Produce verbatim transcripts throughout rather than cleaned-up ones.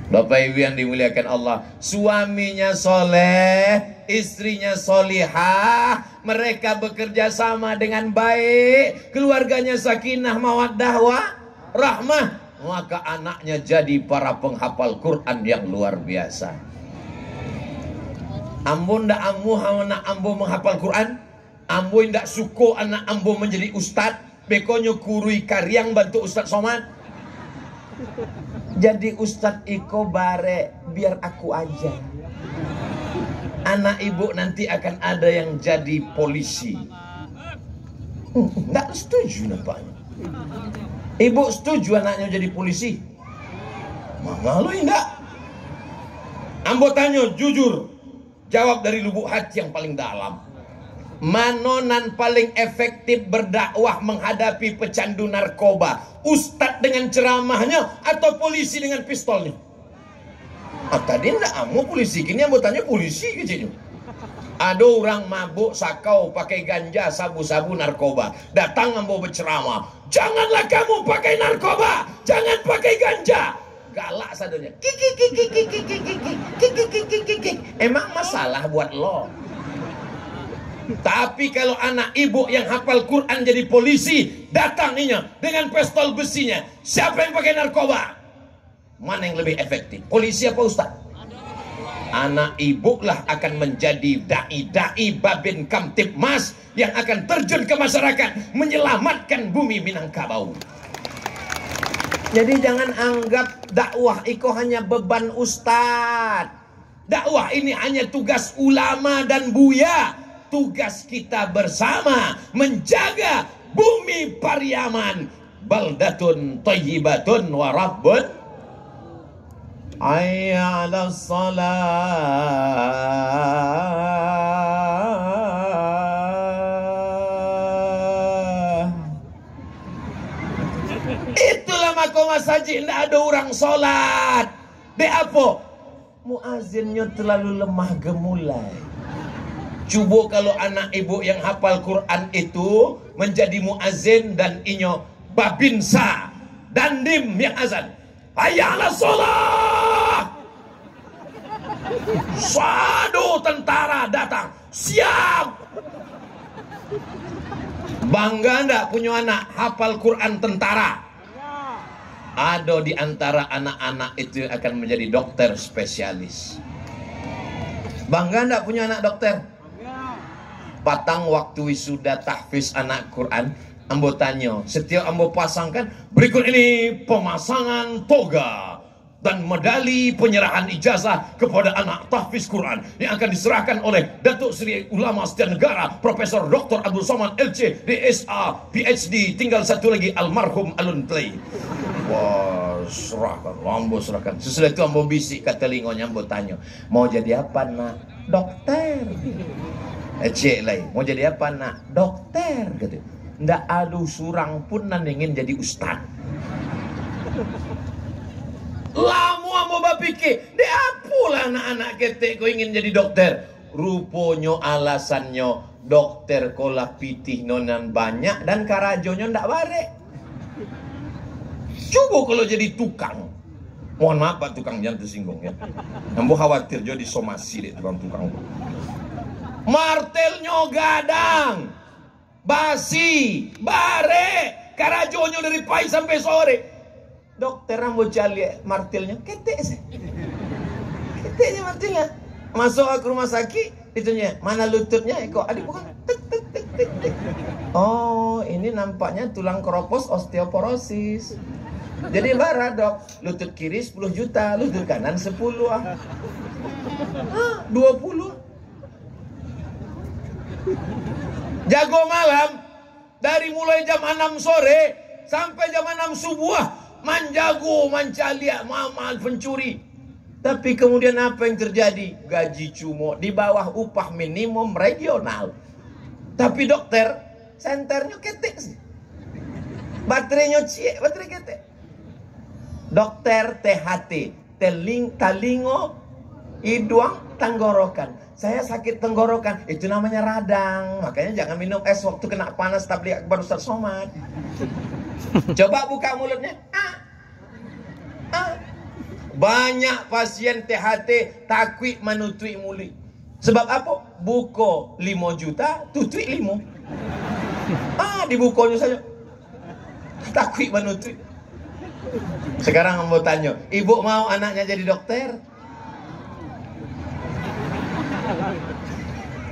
Bapak Ibu yang dimuliakan Allah, suaminya soleh, istrinya solihah, mereka bekerja sama dengan baik, keluarganya sakinah, mawaddah, wa rahmah, maka anaknya jadi para penghafal Quran yang luar biasa. Ambo ndak amuah anak ambo menghafal Quran, ambo indak suko anak ambo menjadi ustad, bekonyo kurui kariang bantuak Ustad Somad. Jadi ustad iko barek, biar aku aja. Anak ibu nanti akan ada yang jadi polisi. Hmm, ndak setuju nampaknya. Ibu setuju anaknya jadi polisi? Mama lu indak. Ambo tanyo jujur, jawab dari lubuk hati yang paling dalam. Mano nan paling efektif berdakwah menghadapi pecandu narkoba? Ustad dengan ceramahnya atau polisi dengan pistolnya? Ah, tadi ndak amuah polisi, kini ambo tanyo polisi keceknyo. Ado urang mabuk sakau, pakai ganja, sabu-sabu, narkoba. Datang ambo berceramah, "Janganlah kamu pakai narkoba, jangan pakai ganja." Galak sadonyo. Kik, kik, kik. Emang masalah buat lo? Tapi kalau anak ibu yang hafal Quran jadi polisi, datang inyo dengan pistol besinya, "Siapa yang pakai narkoba?" Mana yang lebih efektif? Polisi apa ustad? Anak ibu lah akan menjadi dai-dai Babin Kamtibmas yang akan terjun ke masyarakat, menyelamatkan bumi Minangkabau. Jadi, jangan anggap dakwah iko hanya beban ustad. Dakwah ini hanya tugas ulama dan buya. Tugas kita bersama menjaga bumi Pariaman. Baldatun thayyibatun wa rabbun. Hayya 'alas shalah. Itulah mako masajik ndak ado urang solat. Dek apo? Muazinnyo terlalu lemah gemulai. Cubo kalau anak ibu yang hafal Quran itu menjadi muazin dan inyo babinsa, dandim yang azan, "Hayya 'alas shalah!" Sado tentara datang, "Siap!" Bangga ndak punyo anak hafal Quran tentara? Ado di antara anak-anak itu yang akan menjadi dokter spesialis. Bangga ndak punyo anak dokter? Patang waktu wisuda tahfiz anak Quran, ambo tanyo, setiap ambo pasangkan, "Berikut ini pemasangan toga dan medali penyerahan ijazah kepada anak tahfiz Quran yang akan diserahkan oleh Datuk Seri Ulama Setia Negara Profesor Doktor Abdul Somad, L C, D S A, P H D, tinggal satu lagi, almarhum Alun Play." Wah, serahkan, ambo serahkan. Sesudah itu ambo bisik ka talingonyo, ambo tanyo, "Mau jadi apa, Nak?" "Dokter." Eh, cek lai, "Mau jadi apa, Nak?" "Dokter," kato. Ndak ado surang pun nan ingin jadi ustad. Lamo ambo bapikir, dek apolah anak-anak ketek ko ingin jadi dokter? Ruponyo alasannyo, dokter ko lah pitihnyo nan banyak dan karajonyo ndak barek. Cubo kalau jadi tukang. Mohon maaf, Pak Tukang, jangan tersinggung, ya. Ambo khawatir jo disomasi dek tukang-tukang tu. Martelnyo gadang. Basi, barek, karajonyo dari pai sampai sore. Dokter ambo caliak martilnyo, ketek se. Ketek se martilnyo. Masuk ka rumah sakik, ditunyo, "Mana lututnya?" Iko, adik bukan. Tek, tek, tek, tek, tek. "Oh, ini nampaknya tulang keropos, osteoporosis." Jadi bara, Dok, lutut kiri sepuluh juta, lutut kanan sepuluh, ah. Hah, dua puluh. Jago malam, dari mulai jam anam sore sampai jam anam subuah, manjago, mancaliak, mamal, pencuri. Tapi kemudian apa yang terjadi? Gaji cumok di bawah upah minimum regional. Tapi dokter, senternyo ketek se. Baterinyo ciek, baterai ketek. Dokter T H T, teling-, talingo, iduang, tenggorokan. "Saya sakit tenggorokan." Itu namanya radang. Makanya jangan minum es waktu kena panas, tabligh akbar Ustaz Somad. Coba buka mulutnya. Ah. Ah. Banyak pasien T H T takuik manutuik muluik. Sebab apo? Buko limo juta, tutuik limo. Ah, dibukonyo sajo. Takuik manutuik. Sekarang ambo tanyo, ibu mau anaknya jadi dokter?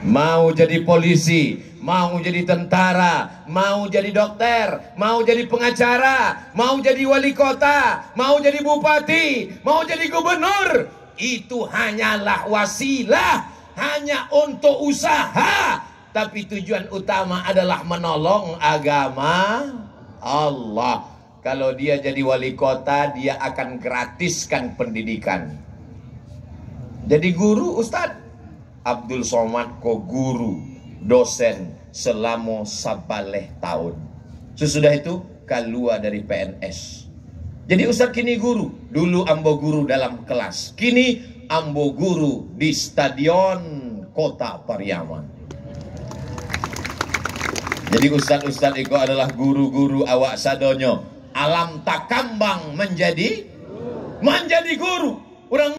Mau jadi polisi, mau jadi tentara, mau jadi dokter, mau jadi pengacara, mau jadi wali kota, mau jadi bupati, mau jadi gubernur. Itu hanyalah wasilah, hanya untuk usaha. Tapi tujuan utama adalah menolong agama Allah. Kalau dia jadi wali kota, dia akan gratiskan pendidikan. Jadi guru, Ustaz? Abdul Somad ko guru, dosen selamo sabaleh taun. Sasudah itu, kalua dari P N S. Jadi Ustaz kini guru. Dulu ambo guru dalam kelas. Kini ambo guru di Stadion Kota Pariaman. Jadi ustaz-ustaz iko adalah guru-guru awak sadonyo. Alam takambang manjadi, manjadi guru. Urang